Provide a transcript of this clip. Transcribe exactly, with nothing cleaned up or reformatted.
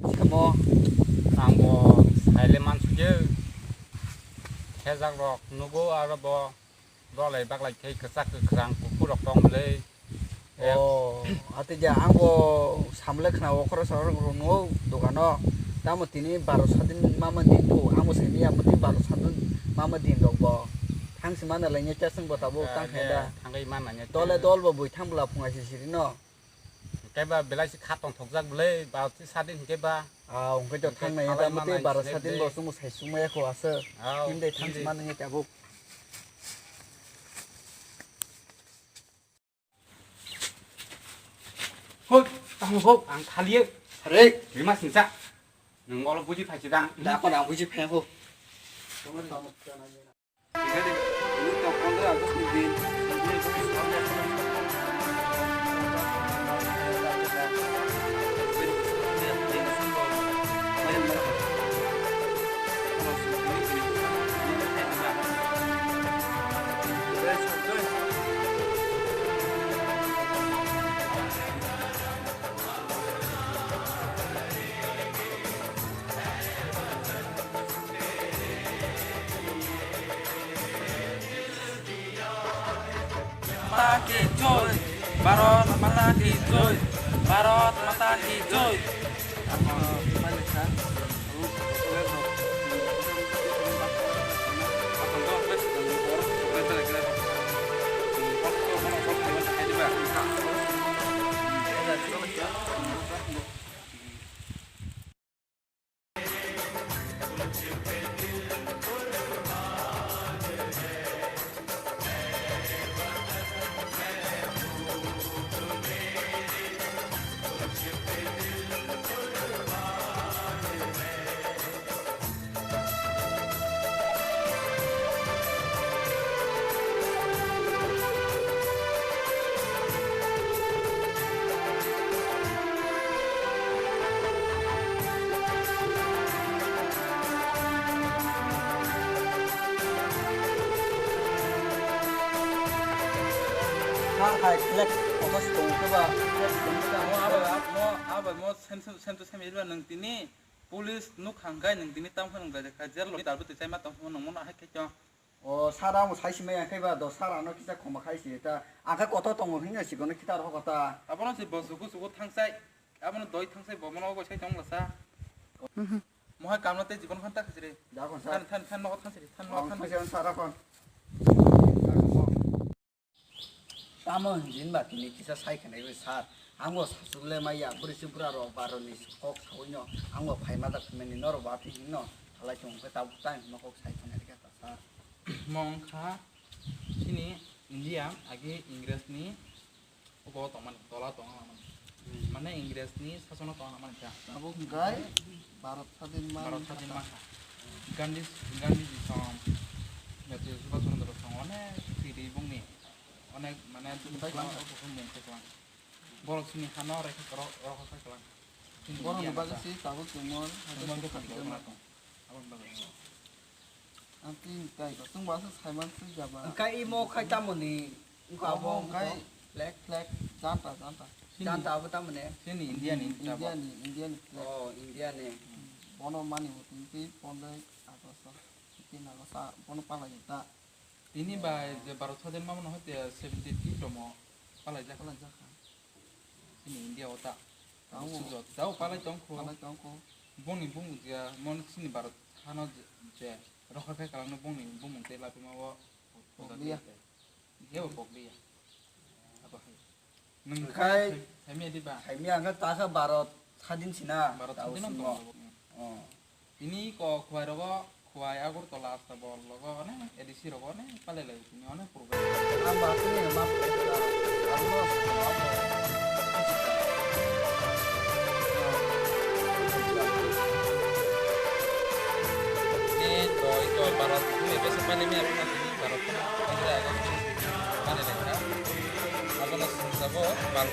Samo ang bo saile mansukhe, khejak rok nugo aro bo. Bolai baglai khe kwchak kwkhrang kuphur rok tong bwlwi. O, ate ja ang bo samle khna o khoroksa rok rwno dogano. Tamo tini baro sadin mama din bo ang bo saimanya tini baro sadin mama din rok bo. Thang si mana lai nya chasang bo tabuk tang khe da. Thangwi mana nya. Dole dol bo bui thang bwla phunga si siri no. Hwnkhe ba belai si kha tongthokjak bwlwi, ba si sadin hwnkhe ba. Ah, hwnkhe to thang nai ta mate baro sadin bo chwng sai sung maya kho aswk. Himde thang si mana nya tabuk. Hoi, tamo hok, ang khaliye. Are, rima singsa. Nung olo buji phai sidang. Da ko na buji phai ho. Mata ki joi, Bharat Mata ki joi, Bharat Mata ki joi. Sar hai flex office tong khe ba flex tong khe ba. Mo abo, mo abo, mo sense, sense, sense, nwng tini police nuk hang kai nwng tini tam khe nwng jai kha jail lo ni dalbo twi chai ma tong khe nwng mo no hai khe chong. O sara mo sai simai ang khe ba do sara no kisa khoma khai si ta ang khe koto tongo hingya si gono kita ro kota. Abono se bo suku suku thangsai. Abono doi thangsai bo mono ogo sai tong lasa. Mohai kamno tei jibon khan ta khajire. Da kon sa. Than, than, than, nogo than siri, than, nogo than siri. Tamo hinjin ba tini kisa sai khanai bai sar. Ang bo sasuk le maya bwrwi se bwra rok baro ni kok saui no. Ang bo phai ma da phai mani norok bo atwi hino. Halai chwng khe tabuk tang hino kok sai khanai rikha ta sar. Mo wngkha chini India agi Ingres ni Obo tongmani, tola tongmani. Hmm. Mane Ingres ni sasono tongmani kha. Abo hwnkhe Bharat sadin ma Bharat sadin ma kha. Gandhi, Gandhi ji song, Netaji Subhas Chandra song, onek siri bongni, onek mane mung khe kwlang. Borok sini hano rekha kwrok, rokha khe kwlang. Sini borok ni bagwi si tabuk tumor, tumor abo bagwi. Ang twi kai ko, chwng bo aswk saiman swi jaba. Wngkha imo khai tamoni, wngkha abo abo wngkha wngkha flag. Flag, janta, janta. Janta abo tamoni? Chini India ni, India ni, India ni flag. Oh, India ni. Hmm. Bono mani bo twi twi ponroi August, fifteen August, ah, bono palai ta. Tini bai je Bharat sadin ma mano hoite seventy three tomo palai jak. Palai jak kha. Chini India o ta. Tamo. Sujo, tao palai tong kho. Palai tong kho. Bongni bumung je, mon chini Bharat hano je, je, rokha khai kwlangno bongni bumung tei lapima o. Pokliya. Kebo pokliya. Abo hai. Nwng khai khai, khai, khai miya diba? Khai miya wngkha ta kha Bharat sadin sina. Bharat sadin tamo. Oh. Tini ko khwai rogo, khwai Agartala Astabol rogo one, A D C rogo one, palai lai tini one program. Ang ba tini ma program. Ang no. Ni doi doi baro tini bese pani me apna tini baro tini. Ani lai ko. Ani lai ka. Abo no sabo bal.